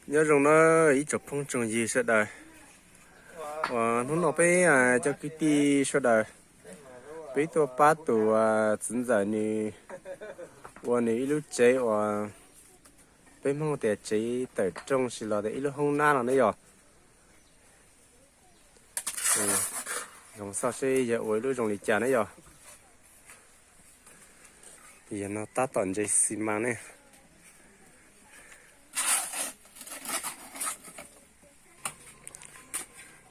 Nyob zoo na ib tsoom phooj tsoom ywg sawv daws, uas hnub no peb cov kwv tij sawv daws, peb tuaj pab tus txiv ntxawm nws ua nws ib lub tsev uas peb Hmoob tias tsev tawm rooj sis los tias ib lub hoob nab no ne yog. Zoo xauj seb yog ua ib lub zoo li cas ne yog. Yog no tab tom ntses xi mas ne.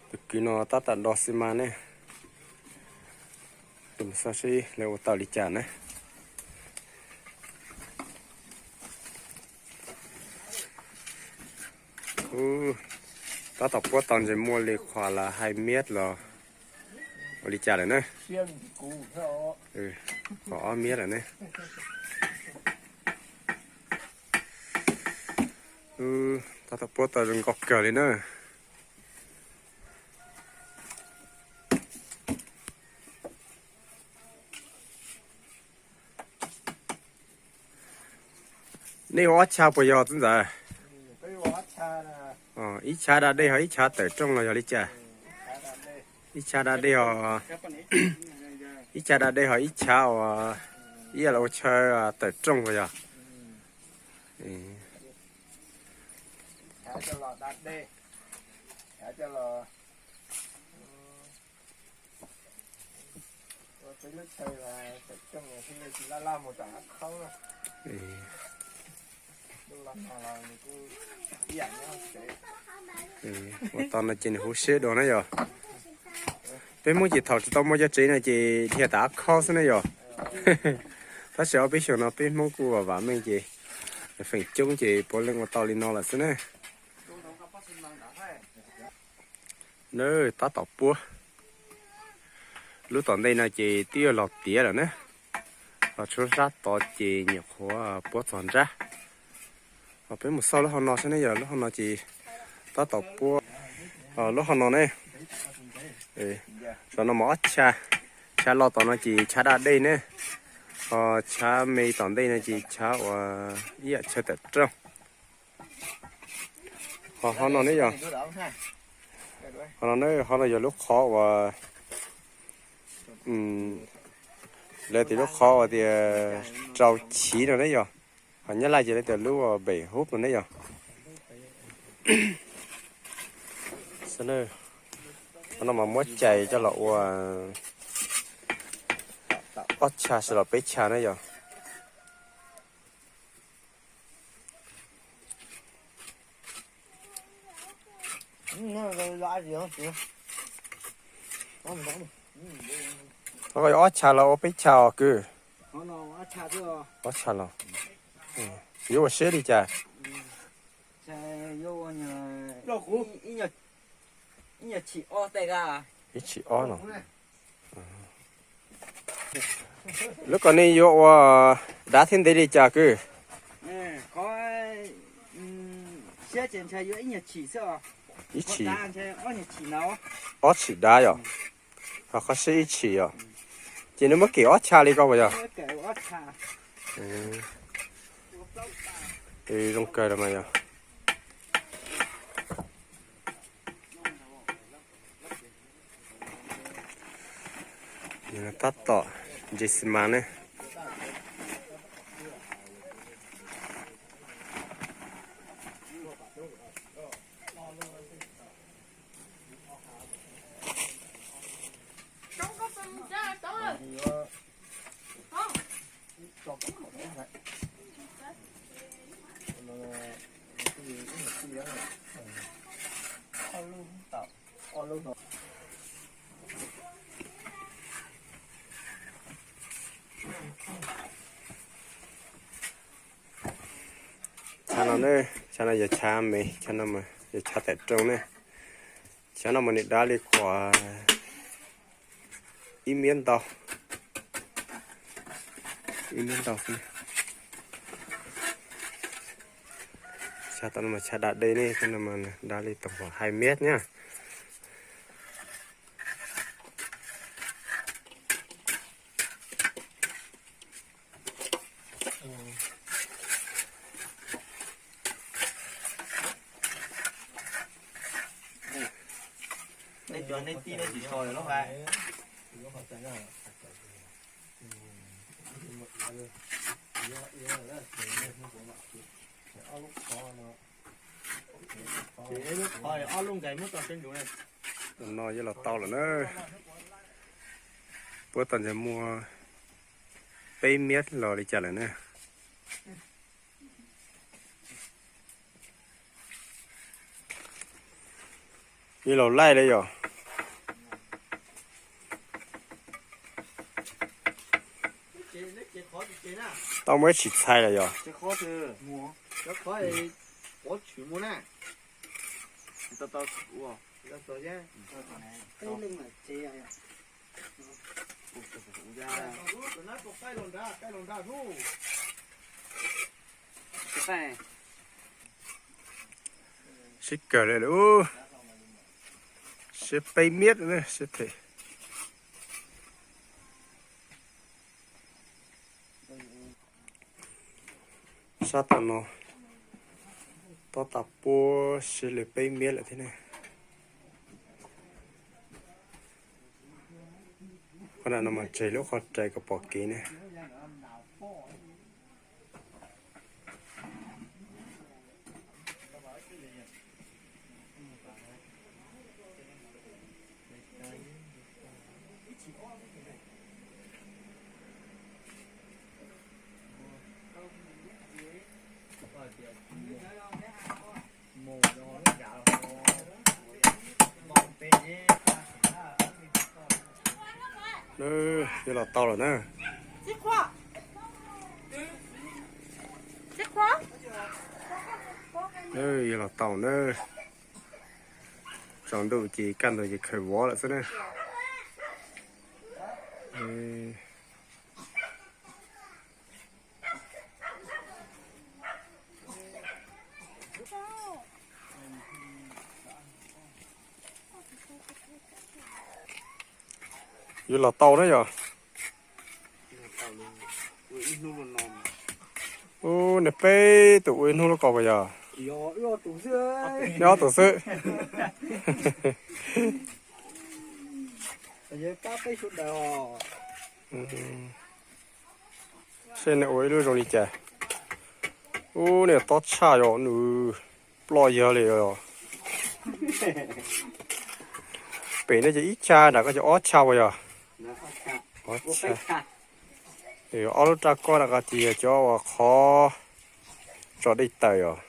Tus kwv no tab tom do xi mas ne. Mus xauj seb lawv ua tau li cas na. Tab tom puab tau ntses muaj li qhov las hai miab los ua li cas lawm na. Qhov ob miab lawm ne. Tab tom puab tau zoo nkauj kawg li na. Nej ua ob chav puas yog txiv ntxawm? Ib chav da dej ho ib chav tawm rooj los yog li cas? Ib chav da dej ho, ib chav da dej ho ib chav uas ib yam li ua chaw tawm rooj puas yog? Ua tau no ces nws huv siab dua na yog. Peb Hmoob ces thaum tsis tau muaj cov tsev no ces dhia tas ab khob xwb ne yog. Tab sis ob peb xyoos no peb Hmoob kuj vam meej ces feem coob ces puav leej ua tau li no lawm xwb ne. Tab tom puab. Lub tom ntej no ces twb yuav los tiav lawm na. Los tshuav sab tod ces nyuam qhuav puab txog nrab. Peb mus xauj lub hauv no saib ne yog, lub hauv no ces tab tom puab. Lub hauv no ne, saum no mas ob chav, chav los tom no ces chav da dej ne, ho chav me tom ntej no ces chav uas ib yam chaw tawm rooj. Ho hauv no ne yog, hauv no ne, hauv no yog lub qhov uas lawv tias lub qhov uas tias rau chiv no ne yog, ho Nyab Laj ces lawv tias lub bể hút no ne yog. Hauv no mas muab cais coj los ua ob chav sis los peb chav ne yog. Ob chav los ua peb chav os kwv? Ob chav los yuav ua siab li cas? Ib chim ob no. Lub ko nej yuav ua dav thiab ntev li cas kwv? Ib chim, ob chim dav yom, ho qhov siab ib chim yom. Ces nws muab kem ob chav li ko puas yog? Zoo kawg los mas yog. Tab tom ntses xi mas ne. Chav no ne, chav no yog chav me, chav no yog chav tawm rooj ne. Chav no mas nws dav li kuam ib miab ntau, ib miab ntau xwb. Chav tom no mas chav da dej ne, chav no mas dav li tau kuam hai miab nyab. Cov nej tij nej tsis so lawm hais. Ob lub nqes muab tso sab nraud na. No yog los tau lawm na. Puab tau ntawd muaj peb miab los li cas lawm na. Yog los laij li yog. Tau muaj ib tsis txhais lawm yog. Siab kawg li lawm, siab peb miab siab them. Sab tom no tob tas puab siab li peb miab lawm thiab ne. Qhov no mas tseg lub qhov rais kom pom kev ne. Yuav los tau lawm na. Yuav los tau na. Tsaus ntuj ces kaj ntug ces khaws vov lawm xwb na. Yuav los tau na yog. Ub, nej peb tus ua ib hnub lub ko puas yog? Neb ob tug xwb. Seb nej ua ib lub zoo li cas. Ub, nej tob tshaj yog nws ploj yawg li os. Pem nej ces ib tshaj, nram ko ces ob tshaj puas yog? Ob tshaj. Ob lub raj koj nram ko ces yog cov uas qhov tso dej tawm os.